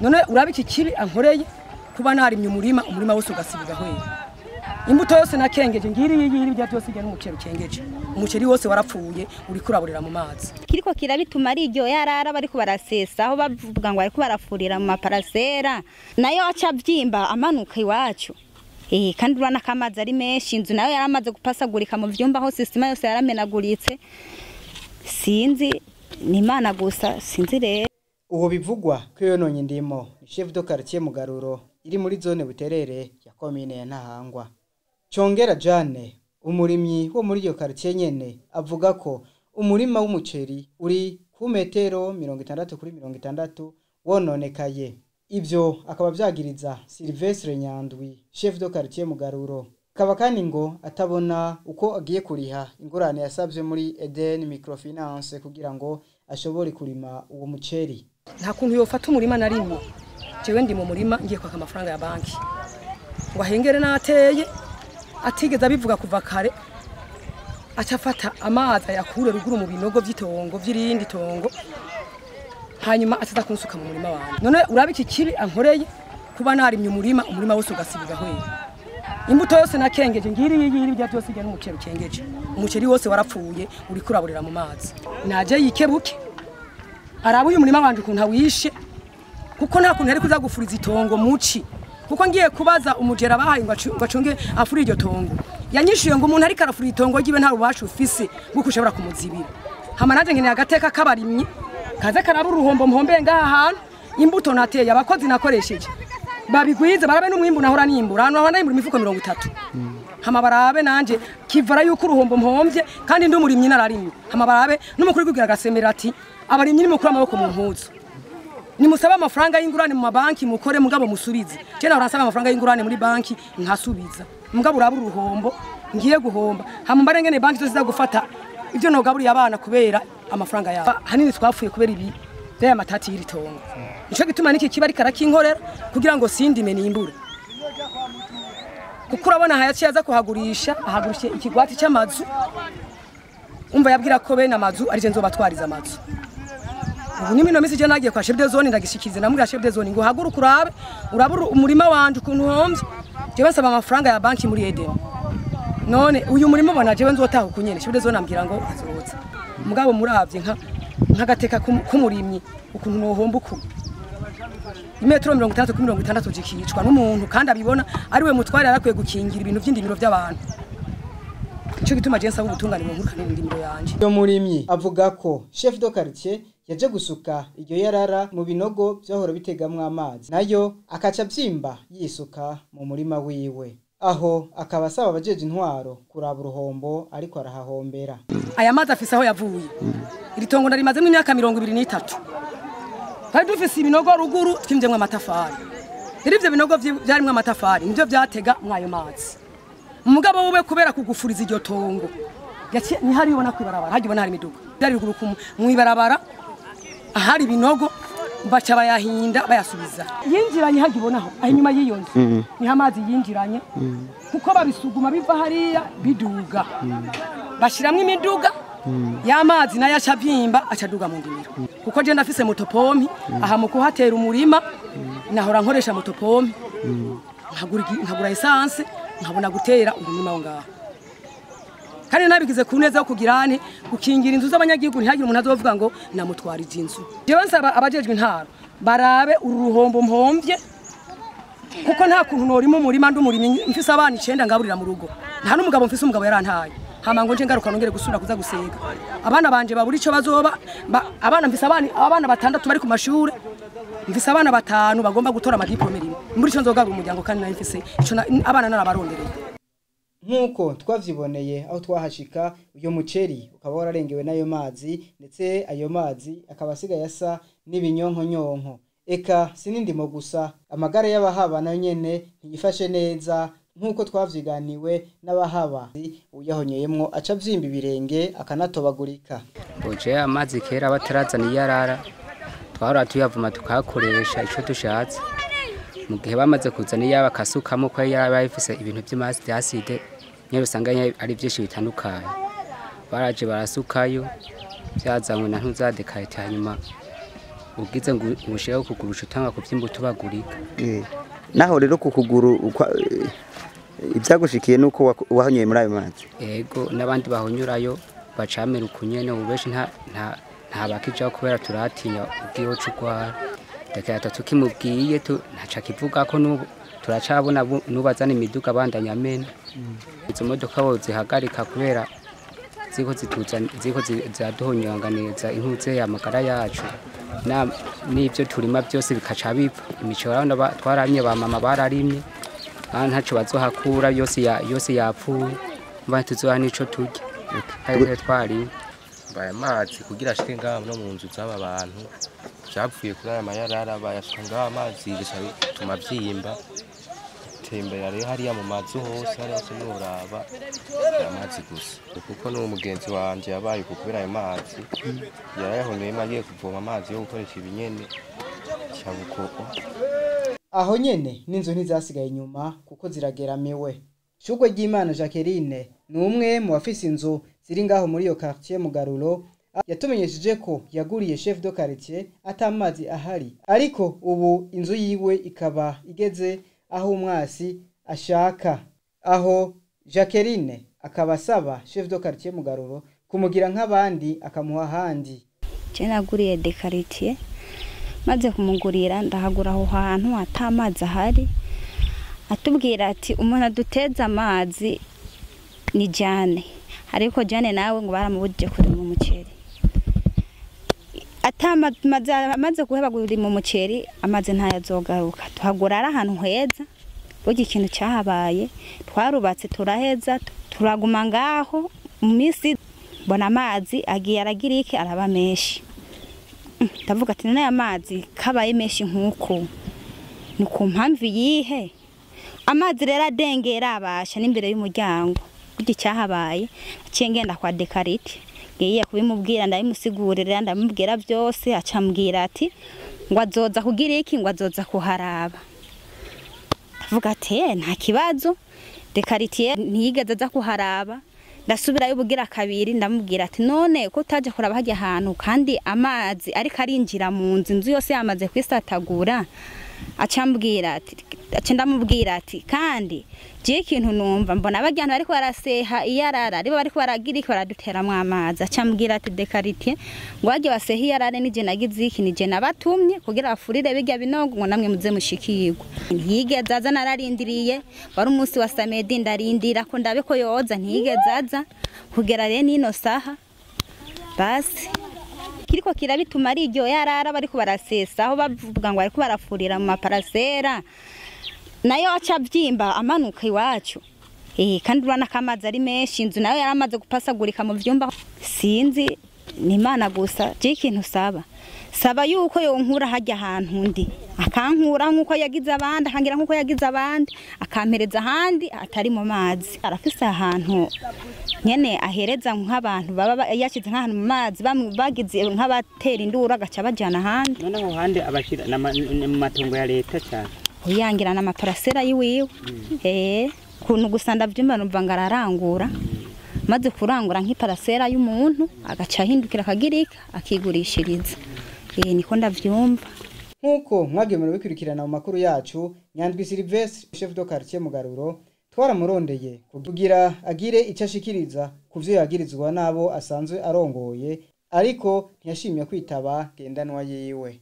None uraba iki kibi ankoreye kuba narimye umurima, umurima wose ugasibiga hwera. Imbuto yose nakengeje ngiri yiri bya byose ijya n'umuceri ukengeje. Umuceri wose warapfuye uri kuraburira mu mazi. Kiriko kirabituma ari iryo yarara bariko barasesa aho bavuga ngo bariko barafurira mu maparasera nayo aca byimba amanuka iwacu. Kandi urana kamazi ari menshi, inzu nayo yaramaze gupasagurika mu vyumba hose, isima yose yaramenaguritse. Sinzi ni Imana gusa, sinzi rero. Uwo bivugwa ko yononye indimo ni chef de quartier Mugaruro iri muri zone Buterere ya commune ya Ntahangwa. Congera Jane, umurimyi wo muri iyo quartier nyene, avuga ko umurima w'umuceri uri ku metero 60 kuri 60 wononekaye. Ivyo akaba vyagiriza Silvestre Nyandwi, chef de quartier Mugaruro. Kaba kandi ngo atabona uko agiye kuriha ingurane yasabye muri Eden Microfinance kugira ngo ashobore kurima uwo muceri. Nta kuntu yofata umurima narimye. Jewe ndi mu murima ngiye kwaka amafaranga ya banki. Ngo ahengere nateye atigeze abivuga kuva kare, acafata amazi ayakure ruguru mu binogo vy'itongo vy'irindi tongo, hanyuma ataza kunsuka mu murima wanje. None uraba iki kibi ankoreye kuba narimye umurima, umurima wose ugasibiga hwera. Imbuto yose nakengeje ngiri yiri bya byose ijya n'umuceri ukengeje. Umuceri wose warapfuye uri kuraburira mu mazi. Naje yikebuke araba uyu murima wanje ukuntu awishe, kuko nta kuntu yari kuza gufuriza itongo muci. Kuko ngiye kubaza umugera bahaye ngo acunge afuri iryo tongo, yanyishuye ngo umuntu ariko arafura itongo ryiwe nta rubasha ufise bwo kushobora kumuzibira. Hama nanje nkeneye agateka k'abarimyi kaze karaba uruhombo mpombe ngaha hantu, imbuto nateye abakozi nakoresheje babigwize barabe n'umwimbu nahora nimbura, hano nahora nimbura imifuko 30. Hama barabe nanje kivara yuko uruhombo mpomvye kandi ndi umurimyi nararimye. Hama barabe n'umukuru kugira agasemera ati abarimyi nimukura amaboko mu mpuzu, nimusaba amafaranga y'ingurane mu mabanki mukore mugabo musubize. Je nahora nsaba amafaranga y'ingurane muri banki nkasubiza, mugabo uraba uruhombo ngiye guhomba. Hama mbare ngene banki zose zagufata ivyo nogaburiye abana kubera amafaranga yabo. Hanini twapfuye kubera ibi byaya matati y'iri tongo. Nico gituma niki kiba ariko arakinkorera kugira ngo sindime nimbure. Kuko urabona hayaciye aza kuhagurisha, ahagurishe ikigwati cy'amazu. Umva yabwira ko bene amazu ari je nzobatwariza amazu. Ubu ni mino misi je nagiye kwa chef de zone ndagishikize, namubwira chef de zone ngo haguruka urabe, urabura umurima wanje ukuntu homvye. Je basaba amafaranga ya banki muri Eden. None uyu murima ubona jewe nzotaha ukunyene. Chef de zone ambwira ngo azoza. Mugabo muravye nka nkagateka k'umurimyi ukuntu nohomba uku. Imetero 60 kuri 60 jikicwa n'umuntu kandi abibona ari we mutware yarakwiye gukingira ibintu by'indimiro by'abantu. Ico gituma je nsaba ubutungane mu nkuru n'indimiro yanje. Uyo murimyi avuga ko chef de quartier yaje gusuka iryo yarara mu binogo byahora bitegamwe amazi, nayo akaca byimba yisuka mu murima wiwe. Aho akaba asaba abajeje intwaro kuraba uruhombo ariko arahahombera. Aya mazi afise aho yavuye. Iri tongo ndarimazemo imyaka 23. Twari dufise ibinogo ruguru twimvyemwo amatafari. Rero ivyo binogo vyarimwo amatafari nivyo vyatega mwayo mazi. Umugabo wowe kubera kugufuriza iryo tongo ni hari ubona kwibarabara, haje ubona hari imiduga. Byari ruguru mwibarabara ahari ibinogo baca bayahinda bayasubiza. Yinjiranye haje ubonaho aho inyuma y'iyo nzu niho amazi yinjiranye, kuko babisuguma biva hariya biduga. Bashiramwo imiduga y'amazi nayo aca avyimba aca aduga mu ndimiro. Kuko je ndafise motopompi aha mu kuhatera umurima nahora nkoresha motopompi, nkagura essence nkabona gutera umurima ngaha. Kandi nabigize ku neza yo kugirane gukingira inzu z'abanyagihugu ntihagire umuntu azovuga ngo namutwarije inzu. Jewe nsaba abajejwe intaro barabe uruhombo mpomvye, kuko nta kuntu norima umurima ndi umurimyi mfise abana 9 ngaburira mu rugo. Nta n'umugabo mfise, umugabo yarantaye. Hama ngo nje ngaruka nongere gusubira kuza gusega. Abana banje baburi ico bazoba, abana mfise abana 6 bari ku mashure, mfise abana 5 bagomba gutora amadiplome rimwe. Muri ico nzogabura umuryango kandi nari mfise ico abana narabarondereye. Nkuko twavyiboneye aho twahashika, uyo muceri ukaba wararengewe n'ayo mazi, ndetse ayo mazi akaba asigaye asa n'ibinyonkonyonko. Eka sinindimo gusa, amagara y'abahaba nayo nyene ntiyifashe neza nkuko twavyiganiwe n'abahaba. Uyahonyeyemwo aca avyimba ibirenge akanatobagurika. Boje amazi kera batarazana iyarara twahora tuyavuma tukayakoresha ico dushatse. Mu gihe bamaze kuzana iyaba akasukamo ko yaba ifise ibintu vy'amazi acide nyene usanga ari vyinshi bitandukanye. Baraje barasukayo byazanywe na ntuzadekaye, hanyuma Ugize ngo ushiraho kuguru utanga kuvyimba utubagurika. Naho rero ku kuguru ibyagushikiye nuko wahonyoye muri ayo mazi. Yego, n'abandi bahonyurayo bacamera ukunyene, ubu benshi nta bakijaho kubera turatinya ubwiho cugwara. Ndakata tukimubwiye ntaca kivuga ko n'ubu turacabona nubazana imiduga bandanya amena. Izo modoka bo zihagarika kubera ziko zituza ziko zaduhonyonganeza intuze ya magara yacu na n'ivyo turima byose bikaca bipfa. Imico urabona twaramye, ba mama bararimye ntaco bazohakura, yose yapfuye, mba tuzoha nico turya hari twari baya amazi kugira ashike ngaha no mu nzu z'aba bantu vyapfuye kuri aya mayarara bayasuka ngaha amazi bituma vyimba tembera rero hariya mu mazu hose hariya hose nuraba amazi gusa, kuko n'uwo mugenzi wanje yabaye kubera ayo mazi yarayahonyoyemo agiye kuvoma amazi yo gukoresha ibinyene cabukoko. Aho nyene n'inzu ntizasigaye inyuma kuko zirageramiwe. Shugwe ry'Imana Jacqueline ni umwe mu bafise inzu ziri ngaho muri iyo quartier Mugaruro, yatumenyesheje ko yaguriye chef de quartier atamazi ahari, ariko ubu inzu yiwe ikaba igeze aho umwasi ashaka. Aho Jacqueline akaba asaba chef de quartier Mugaruro kumugira nk'abandi akamuha ahandi. Je naguriye de quartier, maze kumugurira ndahagura aho hantu atamazi ahari, atubwira ati umuntu aduteza amazi ni Jane, ariko Jane nawe ngo baramubujije kurima umuceri. Atamaze guheba kurima umuceri amazi ntayazogaruka. Tuhagura ari ahantu heza, burya ikintu cyahabaye twarubatse turaheza turaguma ngaho mu minsi mbona amazi agiye aragira iki araba menshi. Ndavuga ati none amazi kabaye menshi nkuko ni ku mpamvu yihe? Amazi rero adengera abasha n'imbere y'umuryango. Burya cyahabaye aciye ngenda kwa Dekarite, ngiye kubimubwira ndabimusigurira ndamubwira byose, acambwira ati ngo azoza kugira iki, ngo azoza kuharaba. Ndavuga ati nta kibazo. Dekarite ntiyigeze aza kuharaba. Ndasubirayo ubugira kabiri ndamubwira ati none ko utaje kuraba hajya ahantu kandi amazi ariko arinjira mu nzu, inzu yose yamaze kwisatagura. Acambwira ati, ndamubwira ati kandi je ikintu numva mbona abajyana bariko baraseha iyarara aribo bariko baragira iki baraduteramwo amazi. Acambwira ati Dekarite ngo baje baseha iyarara nije nagize iki, nije nabatumye kugira bafurire bijya binogo ngo namwe muze mushikirwe. Ntiyigeze aza, nararindiriye wari umunsi wa samedi ndarindira ko ndabe ko yoza, ntiyigeze aza kugera rero nino saha. Basi kiriko kirabituma ari iryo yarara bariko barasesa aho bavuga ngo bariko barafurira mu maparasera, nayo aca avyimba amanuka iwacu. Kandi urabona ko amazi ari menshi, inzu nayo yaramaze gupasagurika mu vyumba. Sinzi ni Imana gusa. Je ikintu saba saba yuko yonkura hajya ahantu ndi, akankura nkuko yagize abandi, akangira nkuko yagize abandi, akampereza ahandi atari mu mazi. Arafise ahantu nyene ahereza nk'abantu baba yashize nk'ahantu mu mazi bagize nk'abatera induru agaca bajana ahandi. None aho handi abashira mu matongo ya leta cyane uyangira n'amaparasera yiwiwe. Kuntu gusa ndavyumva numva ngararangura, maze kurangura nk'iparasera y'umuntu agaca ahindukira akagirika akigurishiriza. Niko ndavyumva. Nkuko mwagemera bikurikirana mu makuru yacu, Nyandwi Sylvestre chef de quartier Mugaruro twaramurondeye kugira agire icyo ashikiriza kuvyo yagirizwa nabo asanzwe arongoye, ariko ntiyashimye kwitaba gendanwa yiwe.